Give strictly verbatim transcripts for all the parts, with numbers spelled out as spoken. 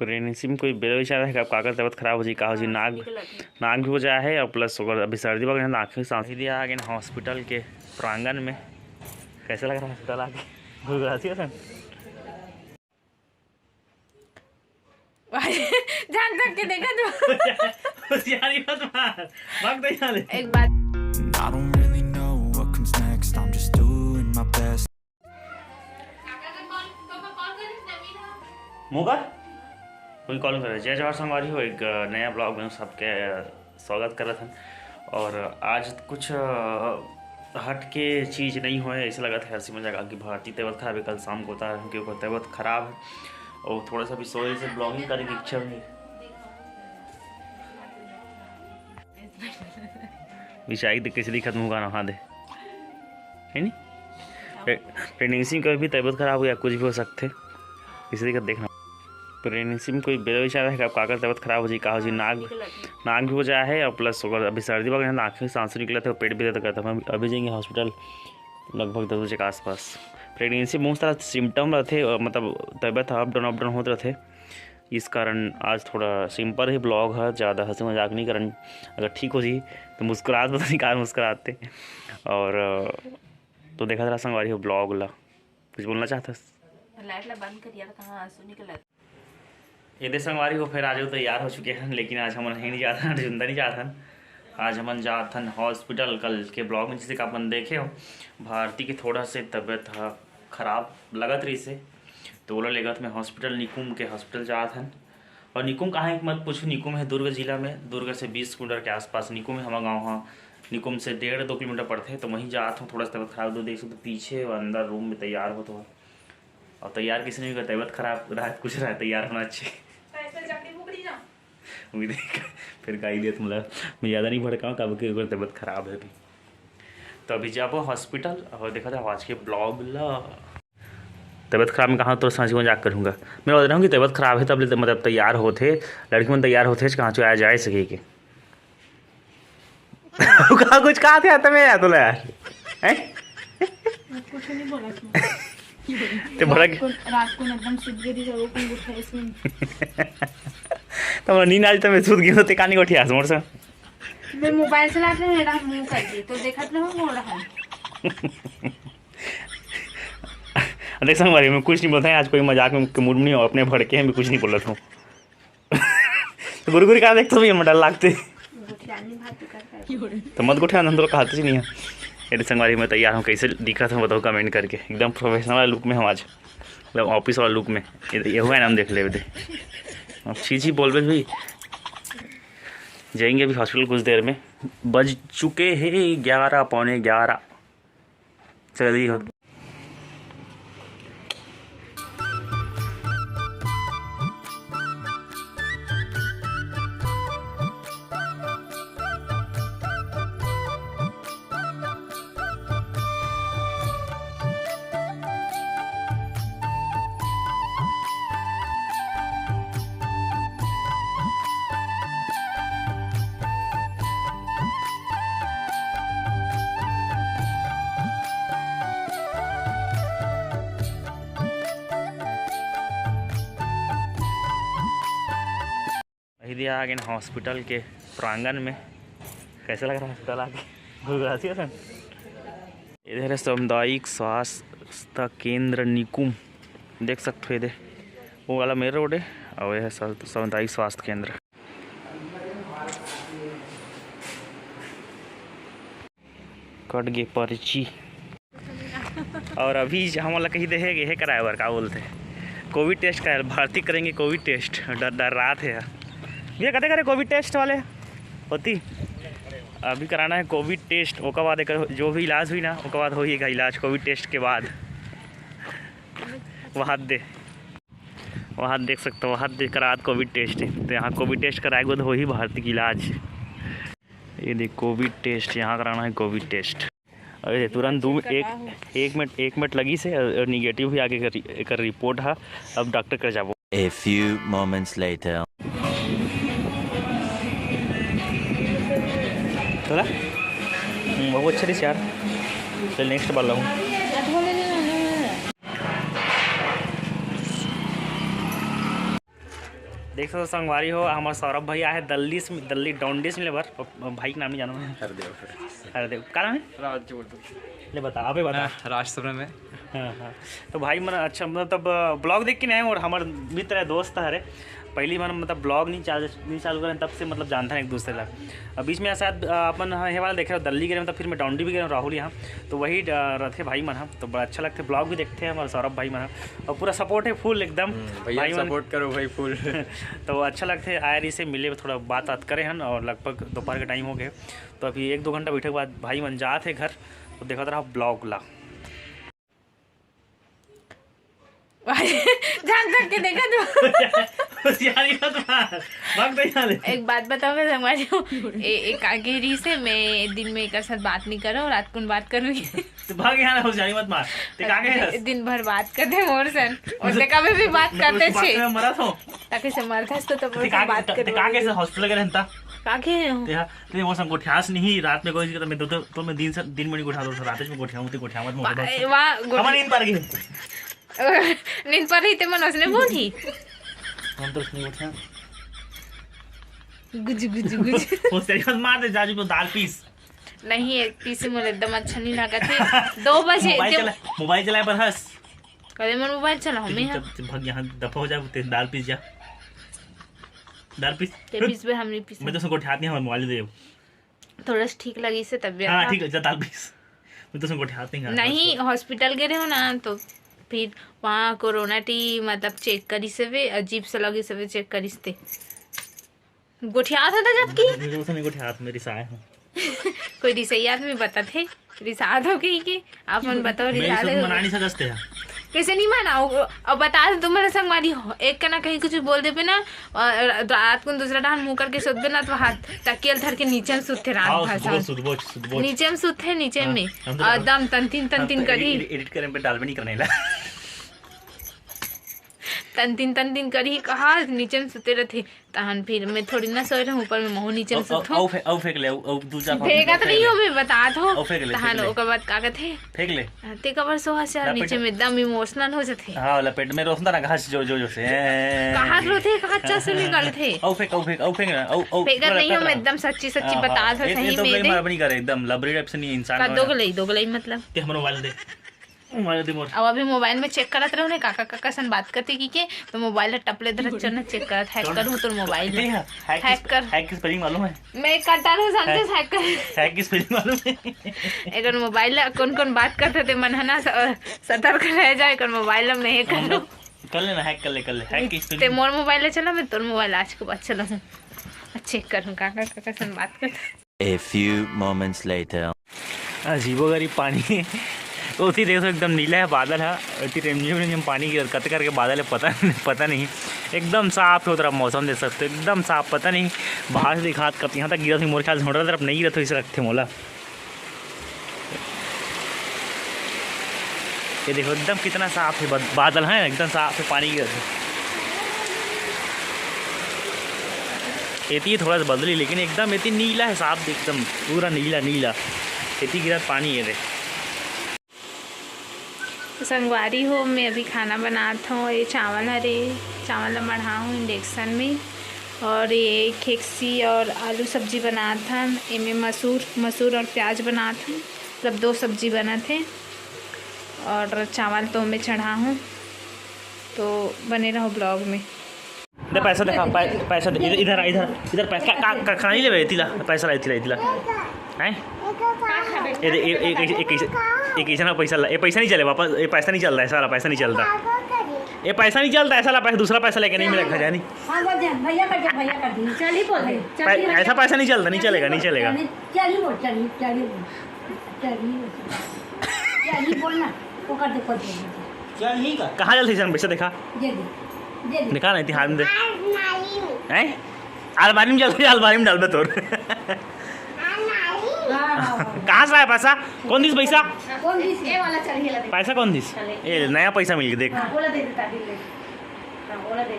Pregnancy में कोई बेरा बेचारा है, का, काकर तबीयत खराब हो जाए, का हो जाए, नाक, नाक भी हो जाए है और प्लस ओकर अभी सर्दी वगैरह, नाक में सांस। ये आ गए हॉस्पिटल के प्रांगण में। कैसे लग रहा है हॉस्पिटल आके? गुरगुराती हो सन? ध्यान रख के देखा तू। होशियारी मत मार, भाग दे यहाँ ले। एक बात। I don't really know what comes next, I'm just doing my best. Moga कोई कॉल करे। जय जोहार संगवारी हो, एक, अ, नया ब्लॉग में सबके, अ, स्वागत करत हन। और आज कुछ, अ, हट के चीज़ नहीं होए, ऐसे लगत है हंसी मजाक, कि भारती तबीयत खराब है, कल शाम को उतार, क्योंकि ओकर तबीयत खराब है और थोड़ा सा भी सोए से ब्लॉगिंग करे के इच्छा हुई। बिचारी तो कैसे दिखत मुँह गाना दे, है नी? प्रे-, प्रेगनेंसी में कभी भी तबीयत खराब हो या कुछ भी हो सकते, इसलिए देखना। प्रेगनेंसी में कोई बेरा बेचारा है, का, काकर तबीयत खराब हो जाए, का हो जाए, नाक, नाक भी हो जाए है और प्लस ओकर अभी सर्दी वगैरह, नाक में सांस निकलत है, पेट भी दर्द करता है। हम अभी जाएंगे हॉस्पिटल लगभग दस बजे के आसपास। प्रेगनेंसी में बहुत सारा सिम्टम रहते, अ, मतलब तबीयत अप डाउन, अप डाउन होत रहते। इस कारण आज थोड़ा सिंपल ही ब्लॉग है, ज़्यादा हंसी मजाक नहीं करन। अगर ठीक हो जी तो मुस्कुरात पता नहीं कहाँ मुस्कुराते। और, अ, तो देखा जरा संगवारी हो ब्लॉग ला, कुछ बोलना चाहता? लाइट ला बंद करिया तो कहाँ आंसू निकल आते। ये दे संगवारी हो, फिर आज वो तैयार हो चुके हैं, लेकिन आज हमन नहीं जात हन, अर्जुंदा नहीं जात हन। आज हमन जात हन हॉस्पिटल। कल के ब्लॉग में जैसे कि अपन देखे हो, भारती के थोड़ा से तबीयत ह खराब लगत रहिस हे, तो ओला लेगत में हॉस्पिटल, निकुम के हॉस्पिटल जात हन। और निकुम कहाँ है मत पूछो, निकुम है दुर्ग जिला में, दुर्ग से बीस किलोमीटर के आसपास निकुम है। हमारा गाँव, हाँ, निकुम से डेढ़ दो किलोमीटर पड़ते, तो वहीं जात हूँ। थोड़ा सा तबीयत खराब, तो देख सकते हो पीछे अंदर रूम में तैयार होत हो। और तैयार किसी ने भी कर, तबीयत खराब रहा, कुछ रहा, तैयार होना चाहिए। ऐसे जकड़ी बुकड़ी ना। उम्मीद है फिर गाई दिया तुम लोग। मैं ज़्यादा नहीं भड़काऊँ, काबर कि ओकर तबीयत खराब है अभी। तो अभी जाबो हॉस्पिटल और देखा था आज के ब्लॉग ला। तबीयत खराब में कहाँ तोर साँझी मजाक करूँगा। मैं बोल रहा हूँ कि तबीयत खराब है, तब ले, मतलब, तैयार होथे, लड़की मन तैयार होथे, कहाँ चो आया जाए सके के। का कुछ कहा थे तमे यार, तोला यार, हैं? कुछ नहीं बोला था। ते भड़क रात को, रात को एकदम सुध गई थी, वो कौन उठा इसमें। तो नींद आज तमे सुध गई, तो ते कानी को ठियास मोर से। मैं मोबाइल चलाते हैं, मेरा मुंह कर दी, तो देखत रहो, मोड़ रहा हूँ। देख संगवारी, मैं कुछ नहीं बोलता है आज, कोई मजाक में के मूड में नहीं हो, अपने भड़के हैं, मैं कुछ नहीं बोलत हूँ। तो गुरु गुरु का देख तो भी हम डर लागते। तो मत गोठे आनंद कहाते नहीं है। ये संगवारी, मैं तैयार हूँ, कैसे दिखत हूँ बताओ कमेंट करके। एकदम प्रोफेशनल वाला लुक में हम आज, मतलब ऑफिस वाला लुक में। ये, ये हुआ है ना, हम देख ले दे। अब छी छी बोलबे भी। जाएंगे अभी हॉस्पिटल कुछ देर में। बज चुके हैं ग्यारह, पौने ग्यारह। चलिए हो। अभी दे आ गए हॉस्पिटल के प्रांगण में। कैसे लग रहा है हॉस्पिटल आके? गुरगुराती हो सन? इधर है सामुदायिक स्वास्थ्य केंद्र निकुम, देख सकते हो इधर वो वाला मेन रोड है, और यह सा-, सामुदायिक स्वास्थ्य केंद्र। कट गे पर्ची। और अभी ज-, हमन ला कही दे हे, ये कराए बर, का बोलते हैं, कोविड टेस्ट कराए, भारती करेंगे कोविड टेस्ट। डर, डर रहा थे यार। भैया, कते करे कोविड टेस्ट वाले होती? अभी कराना है कोविड टेस्ट, ओकर बाद एकर जो भी इलाज हुई ना, ओकर बाद होई एकर इलाज कोविड टेस्ट के बाद। वहाँ दे, वहाँ देख सकते हो, वहाँ दे करा कोविड टेस्ट। तो यहाँ कोविड टेस्ट कराए के बाद होही भारती के इलाज। ये देख, कोविड टेस्ट यहाँ कराना है, कोविड टेस्ट। अरे तुरंत दो, एक, एक मिनट, एक मिनट लगी से और निगेटिव भी आगे कर, कर रिपोर्ट है। अब डॉक्टर कर जाबो। A few moments later. चला? हम्म, बहुत अच्छा दिस यार। चल, नेक्स्ट बार लाऊँ। देख सकते हो संगवारी हो, हमर सौरभ भाई आए हे दल्ली से, दल्ली डोंडी से मिले बर। भाई के नाम नहीं जानो मैं। हरदेव। हरदेव, का नाम है? राज जोड़ दो। ले बता, अबे बता। हाँ, राज सुब्रमण्य। हाँ, हाँ। तो भाई मन, अच्छा, मतलब, तब vlog देख के नहीं आए, और हमर मित्र है, दोस्त हरे, पहली बार, मतलब, vlog नहीं चाल-, नहीं चालू करें, तब से, मतलब, जानते हैं एक दूसरे ला। अब बीच में शायद, अ, अपन, हाँ, ये वाला देखे रहो, दल्ली गे रहे, मतलब, फिर मैं डोंडी भी गे रहे हूँ, राहुल यहाँ, तो वही, अ, रहते भाई मन, हाँ, तो बड़ा अच्छा लगते, vlog भी देखते हैं हमारे सौरभ भाई मन, हाँ, और पूरा support है full एकदम। हम्म, भैया भाई मन। Support करो भाई full। तो अच्छा लगते, आए रही से मिले, थोड़ा बात बात करे हन, और लगभग दोपहर के time हो गए, तो अभी एक दो घंटा बैठे के बाद भाई मन जात है घर, तो देखत रहा vlog ला। झांक झांक के देखा तू। होशियारी मत मार, भाग दे यहाँ ले। एक बात बताओ मैं संगवारी हूँ, ए, एक आगे रही से मैं दिन में एक साथ बात नहीं करूँ, रात को बात करूँगी। तो भाग यहाँ ले, होशियारी मत मार। ते का कहे हस? दिन भर बात करते मोर सन, और ते कभी भी बात करते छे। मरा तो। ताकि से मरता तो, तो ते का बात कर। ते का कहे हॉस्पिटल के रहता? का कहे हो? ते हा, ते वो संग गोठियास नहीं, रात में कोई तो मैं दो, तो, तो मैं दिन से, दिन में नहीं गोठिया दो, रात में गोठिया होते, गोठिया मत मोर। वाह, हमारे इन पर की। नींद पर रही ते मन उसने बोली। हम तो उसने उठा। गुज, गुज, गुज। वो तेरे हाथ मार दे, जाजू को दाल पीस। नहीं, एक पीसी मोला एकदम अच्छा नहीं लगा थे। दो बजे मोबाइल जब चला, मोबाइल चलाए पर हंस। कदे मन मोबाइल चला, हमें जब, जब भाग यहाँ दफा हो जाए, तेरे दाल पीस जा। दाल पीस। ते पीस बे, हम नहीं पीस। मैं तो उसको उठाती हूँ, मोबाइल दे। थोड़ा सा ठीक लगी से तबियत हाँ, ना। ठीक है, जा दाल पीस। मैं तो उसको उठाती हूँ। नहीं, हॉस्पिटल गे रहे हो ना, तो फिर वहाँ कोरोना टी, मतलब, चेक करिस हवे, अजीब से लगिस हवे चेक करिस ते। गोठियात होता जब की। मेरे को नहीं गोठियात, मेरी साय है। कोई रिसई आदमी बता थे, रिसात हो गई कि आप मन बताओ, मेरी रिसात सब हो। मना नहीं सकते हैं। कैसे नहीं माना? अब बता दो, तुम्हारे संगवारी हो, एक का ना कहीं कुछ बोल देबे ना, और रात को दूसरा डाल मुंह करके सोतबे ना, तो हाथ तकियल धर के नीचे में सुते रात हाँ, भर सुतबो, साथ। सुतबो, सुतबो। नीचे में सुते, नीचे हाँ, में। हम तो और दम तंतिन, तंतिन हम तो करी। एडिट, एडिट करे पे डालबे नहीं करने ला। तंतिन, तंतिन करी, कहा नीचे में सुते रहते। तहन फिर मैं थोड़ी ना सोए रहूं, ऊपर में महू नीचे में अउ, अउ, सुतहूं। अउ फे-, अउ फेंक ले, अउ, अउ दू चार फेंकत फेंक नहीं ले। हो, मैं बतात हो। अउ फेंक ले, तहन फेंक ले। ओकर बाद का कथे? फेंक ले। हाँ, ते कबर सोहा से यार, लपेट। नीचे में एकदम इमोशनल हो जाथे। हाँ, लपेट में रोसना ना घास जो, जो, जो से। कहाँ रोथे, कहाँ चा से निकलथे? अउ फेंक, अउ फेंक, अउ फेंक ना, अउ, अउ, फेंकत पूरा नहीं हो, लपेट मैं रहा। एकदम सच्ची, सच्ची हाँ, बतात हाँ। हो, ये, ये सही तो में भाई दे। मार बनी करे, एकदम लबरी टाइप से नहीं इंसान कद्दो हो। के लई, दो के लई मतलब। ते हमरो वाले दे। मोबाइल दे मोर। अब अभी मोबाइल में चेक करत रहो ने, काका, काका सन बात करते की के, तो मोबाइल टपले धरत चल ना चेक करत, हैक करूँ तोर मोबाइल। हैक कर। हैक की स्पेलिंग मालूम है? मैं करता रहूँ, जानते हैक। हैक कर। हैक की स्पेलिंग मालूम है? एकर मोबाइल ला कौन कौन बात करते ते मन है ना, स-, सतर्क रह जाए, एकर मोबाइल ला मैं हैक करूँ। कर लेना, हैक कर ले, कर ले। हैक की स्पेलिंग। ते मोर मोबाइल ला चला, मैं तोर मोबाइल आज के बाद चलाऊँ। चेक करूँ, काका, काका सन बात करते। A few moments later. अजीबो गरीब पानी। ओती देखो एकदम नीला है बादल है, ओती रिमझिम रिमझिम पानी गिरत, कते करके बादल है, पता, पता नहीं। एकदम साफ है उधर मौसम, देख सकते हो एकदम साफ, पता नहीं बाहर से दिखात कब यहाँ तक गिरत होही, मोर ख्याल से मोटर तरफ नहीं गिरत होही, ऐसा लगथे मोला। ये देखो एकदम कितना साफ है बद-, बादल है एकदम साफ है, पानी गिरत है। एती थोड़ा सा बदली, लेकिन एकदम एती नीला है साफ, एकदम पूरा नीला नीला। एती गिरत पानी है रे। तो संगवारी हो, मैं अभी खाना बनात हूँ। ये चावल हरे, चावल ला मढ़ा हूँ इंडक्शन में, और ये खेकसी और आलू सब्जी बनात हन। एमे मसूर, मसूर और प्याज बनात हन, मतलब दो सब्जी बनत हे। और चावल तो मैं चढ़ा हूँ, तो बने रहो vlog में। दे पैसा दिखा, पै-, पैसा दे, इधर, इधर आ, इधर, इधर पैसा, का, का, का, का नहीं लेबे, एती ला, पैसा ला, एती ला, एती ला। हैं? ए दे, ए, ए, ए, ए, कैसे, ए, कैसे ना पैसा ला, ए, पैसा नहीं चले वापस, ए, पैसा नहीं चलता, ऐसा वाला पैसा नहीं चलता। ए, पैसा नहीं चलता, ऐसा वाला पैसा, दूसरा पैसा लेके नहीं मिलेगा, खजानी। हाँ, बोल दे, भैया कर दे, भैया कर दे। चल ही बोल दे, चल पै-, ही बोल दे। ऐसा पैसा नहीं चलता, नहीं चलेगा, नहीं चलेगा। चल, चल ही बोल, चल ही, चल ही बोल। चल ही बोल। चल ही बोल ना, वो कर दे, कर दे, कर दे। चल ही का? कहाँ चलते हैं पैसा दिखा? दे दे, दे दे। दिखा नहीं, हाथ में दे। अलमारी में। हैं? अलमारी में चलते, अलमारी में डाल दे तोर। हाँ, हाँ, हाँ। कहाँ से आया पैसा? कौन दिस पैसा? कौन दिस? ये वाला चल ही लगे। पैसा कौन दिस? चले। ए, नया पैसा मिल गया, देख। हाँ, बोला दे देता, दिल ले। हाँ, बोला दे।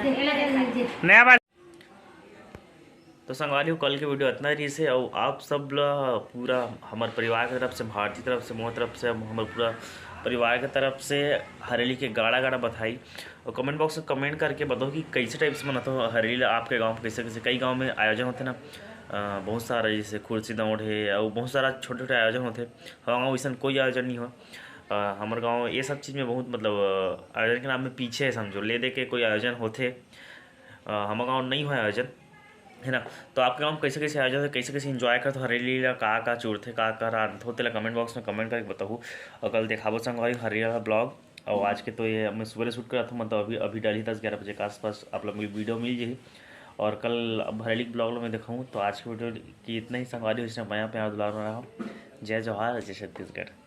दे, ये लगे दे, दे, दे। नया पैसा। तो संगवारी हो, कल के video इतना रहिस हे, और आप सब ला पूरा हमर परिवार के तरफ से, भारती तरफ से, मोर तरफ से, हमर पूरा परिवार के तरफ से हरेली के गाड़ा गाड़ा बधाई। और कमेंट बॉक्स में कमेंट करके बताओ कि कैसे टाइप से मनाते हो हरेली ला आपके गांव में, कैसे कैसे। कई गांव में आयोजन होते ना, अ, बहुत सारा, जैसे खुर्सी दौड़ है और बहुत सारा छोटे छोटे आयोजन होते। हमारे गाँव वैसन कोई आयोजन नहीं हो। अ, हमारे गांव ये सब चीज़ में बहुत, मतलब, अ, आयोजन के नाम में पीछे है, समझो, ले दे के कोई आयोजन होते। अ, हमारे गांव नहीं हो आयोजन, है ना। तो आपके गांव में कैसे कैसे आयोजन होते, कैसे कैसे एंजॉय करते हो हरेली ला, का का चुरथे, का का रांधथे, तेला कमेंट बॉक्स में कमेंट करके बताओ। और कल देखाबो संगवारी हरेली वाला ब्लॉग। और आज के तो ये मैं सुबह शूट करत हूँ, मतलब अभी अभी डाली दस ग्यारह बजे के आसपास आप लोग वीडियो मिल जाही। और कल अब हरेली ब्लॉग में दिखाऊँ। तो आज के वीडियो की इतना ही संगवारी, इसने बना प्यार दुलार में रहा। जय जोहार, जय छत्तीसगढ़।